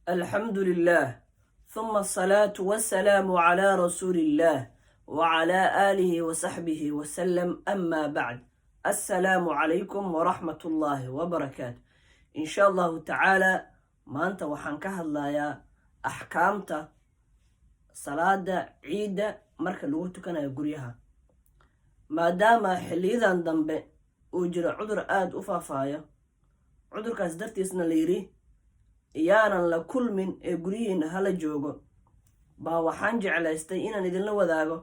الحمد لله، ثم الصلاة والسلام على رسول الله وعلى آله وصحبه وسلم، أما بعد، السلام عليكم ورحمة الله وبركاته. إن شاء الله تعالى maanta waxaan ka hadlayaa axkaamta salaada ciidda marka lagu tukanayo guryaha, maadaama xilliyadan dambe uu jiro cudur aada u faafaayo. Cudurkaas dartiisna la yidhi yaanan la kulmin ee guryihiina hala joogo, baa waxaan jeclaystay inaan idinla wadaago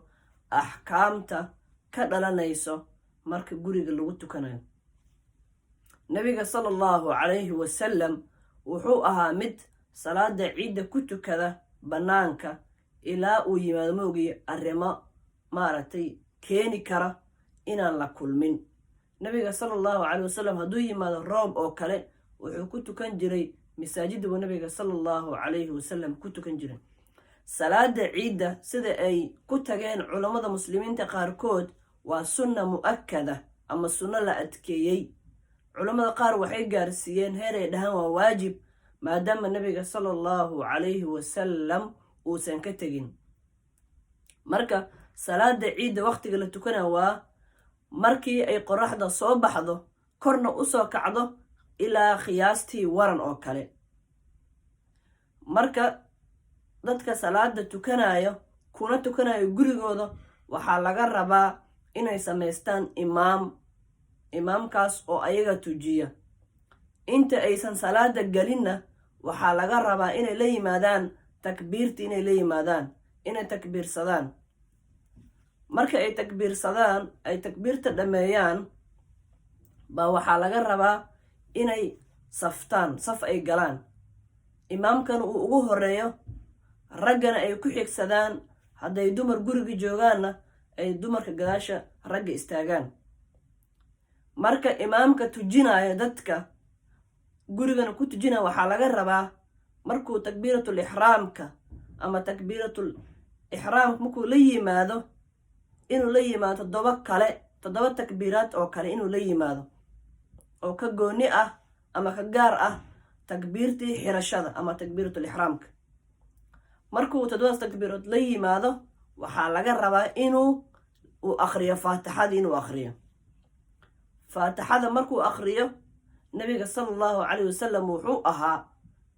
axkaamta ka dhalanayso marka guriga lagu tukanayo. Nabiga sala Allahu calayhi wasalam wuxuu ahaa mid salaada ciidda ku tukada bannaanka ilaa uu yimaado moogii arrimo maaragtay keeni kara inaan la kulmin. Nabiga sala Allahu caleyh wasalam hadduu yimaado roob oo kale, wuxuu ku tukan jiray masaajidda buu nabiga sala Allahu calayhi wasalam ku tukan jiray salaada ciidda. Sida ay ku tageen culammada muslimiinta qaarkood, waa sunna mu'akkada ama sunno la adkeeyey. Culammada qaar waxay gaarsiiyeen heer ay dhahaan waa waajib, maadaama nabiga sala Allahu calayhi wasalam uusan ka tegin. Marka salaada ciidda wakhtiga la tukana waa markii ay qoraxda soo baxdo, korna usoo kacdo ilaa khiyaastii waran oo kale. Marka dadka salaada tukanayo kuna tukanayo gurigooda, waxaa laga rabaa inay samaystaan imaam, imaamkaas oo ayaga tujiya. Inta aysan salaada gelinna, waxaa laga rabaa inay la yimaadaan takbiirta, inay la yimaadaan, inay takbiirsadaan. Marka ay takbiirsadaan, ay takbiirta dhammeeyaan, baa waxaa laga rabaa inay saftaan, saf ay galaan, imaamkana uu ugu horeeyo, raggana ay ku xigsadaan. Hadday dumar guriga joogaanna, ay dumarka gadaasha ragga istaagaan. Marka imaamka tujinaya dadka gurigana ku tujinaya, waxaa laga rabaa markuu takbiiratul ixraamka ama takbiiratul ixraamka markuu la yimaado, inuu la yimaado toddoba kale, toddoba takbiiraad oo kale inuu la yimaado oo ka gooni ah ama ka gaar ah takbiirtii xirashada ama takbiiratul ixraamka. Markuu toddobadaas takbiirood la yimaado, waxaa laga rabaa inuu uu akriyo faatixadii. Inuu akriyo faatixada, markuu akriyo, nabiga sala Allahu calayh wasalam wuxuu ahaa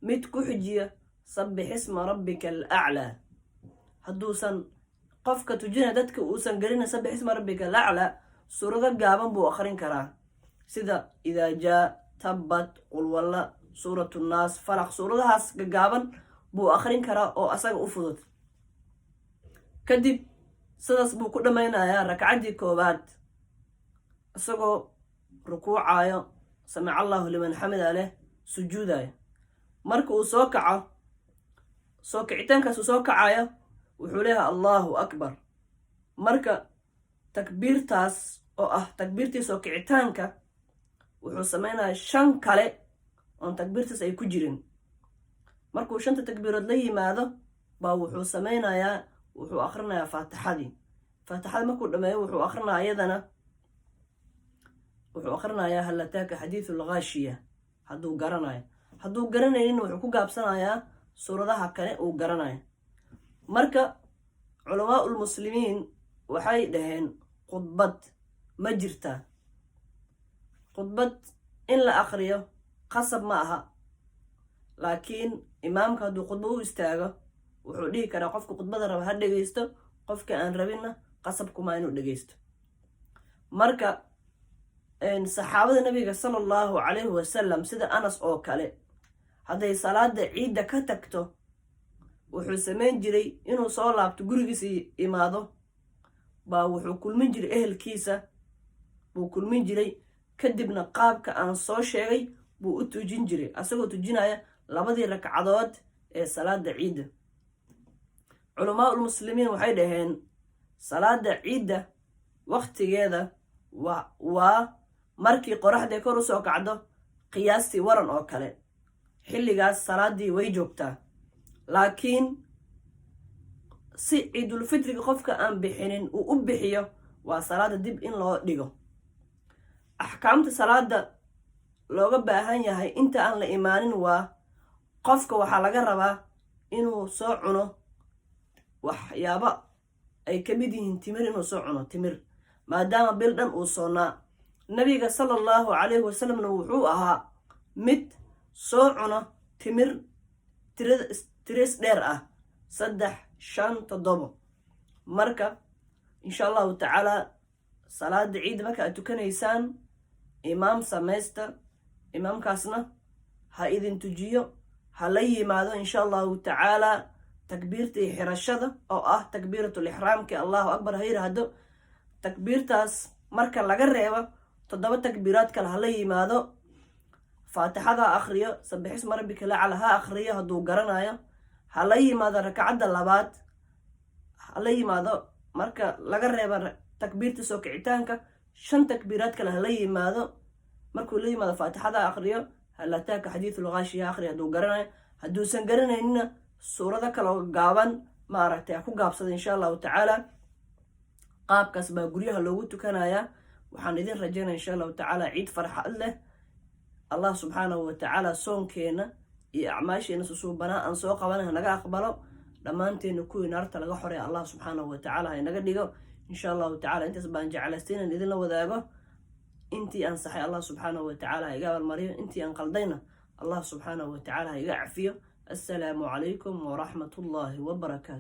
mid ku xijiya "سبح اسم ربك الأعلى". Hadduusan qofka tujinaya dadka uusan gelina "سبح اسم ربك الأعلى", suurado gaaban buu akrin karaa, sida "إذا جاء", "تبت", "Qulwalla", Suuratu Nnaas, "Falaq". Suuradahaas gagaaban buu akrin karaa oo asaga u fudud. Kadib sidaas buu ku dhammaynayaa rakcaddii koowaad, isagoo rukuucayo, "سمع الله لمن حمده" leh, sujuudayo. Marka uu soo kaco, soo kicitaankaas uu soo kacayo, wuxuu leeyahay "الله أكبر". Marka takbiirtaas oo ah takbiirtii soo kicitaanka, wuxuu samaynayaa shan kale oon takbiirtaas ay ku jirin. Markuu shanta takbiirood la yimaado, baa wuxuu sameynayaa, wuxuu akhrinayaa faatixadii. Faatixada markuu dhameeyo, wuxuu akhrinayaa iyadana, wuxuu akhrinayaa "هل أتاك حديث الغاشية" hadduu garanayo. Hadduu garanaynin, wuxuu ku gaabsanayaa suuradaha kale uu garanayo. Marka culamaa ulmuslimiin waxay dhaheen, khudbad ma jirtaa? Khudbad in la akriyo qasab ma aha, laakiin imaamka hadduu khudbo u istaago, wuxuu dhihi karaa qofka khudbada raba ha dhegeysto, qofka aan rabinna qasab kuma inuu dhegeysto. Marka saxaabada nabiga sala Allahu calayhi wasalam, sida Anas oo kale, hadday salaada ciidda ka tagto, wuxuu samayn jiray inuu soo laabto, gurigiisa imaado, baa wuxuu kulmin jiray ehelkiisa buu kulmin jiray. Kadibna qaabka aan soo sheegay buu u tujin jiray, asagoo tujinaya labadii ragcadood ee salaada ciidda. Culamaa ulmuslimiin waxay dhaheen, salaada ciidda waktigeeda waa markii qoraxday kor usoo kacdo qiyaastii waran oo kale. Xilligaas salaadii way joogtaa, laakiin si ciidulfitriga qofka aan bixinin uu u bixiyo, waa salaada dib in loo dhigo. Axkaamta salaada looga baahan yahay inta aan la imaanin waa Qofka waxaa laga rabaa inuu soo cuno waxyaabo ay ka mid yihiin timir, inuu soo cuno timir, maadaama bil dhan uu soonnaa. Nabiga sala Allahu calayhi wasalamna wuxuu ahaa mid soo cuno timir tiris dheer ah, saddex, shan, toddobo. Marka, insha Allahu tacaala, salaada ciidda marka aad tukanaysaan, imaam samaysta, imaamkaasna ha idin tujiyo. Ha la yimaado, insha Allahu tacaala, takbiirtii xirashada oo ah takbiiratul ixraamki. Allahu akbar ha yiraahdo. Takbiirtaas marka laga reebo, toddoba takbiiraad kale ha la yimaado. Faatixada ha akhriyo, sabixisma rabbika lacla ha akhriyo hadduu garanayo. Ha la yimaado rakacadda labaad, ha la yimaado, marka laga reebo takbiirta soo kicitaanka, shan takbiiraad kale hala yimaado. Markuu la yimaado, faatixada ha akhriyo, hal ataaka xadiithul ghaashiya ha akhriyo hadduu garanayo. Hadduusan garanaynina, suurado kale oo gaaban, maaragtay, ha ku gaabsada, insha Allahu tacaala. Qaabkaas baa guryaha loogu tukanayaa. Waxaan idin rajaynaya, insha Allahu tacaala, ciid farxad leh. Allah subxaanahu wa tacaala soonkeena iyo acmaasheena susuubanaa aan soo qabana hanaga aqbalo. Dhammaanteena kuwii naarta laga xoreya Allah subxaanahu wa tacaala ha inaga dhigo, insha Allahu tacala. Intaas baan jeclaystay inaan idinla wadaago. Intii aan saxay, Allah subxaanahu wa tacala ha iga abaalmariyo. Intii aan qaldayna, Allah subxaanahu wa tacala ha iga cafiyo. Assalaamu calaykum waraxmat ullaahi wabarakaatu.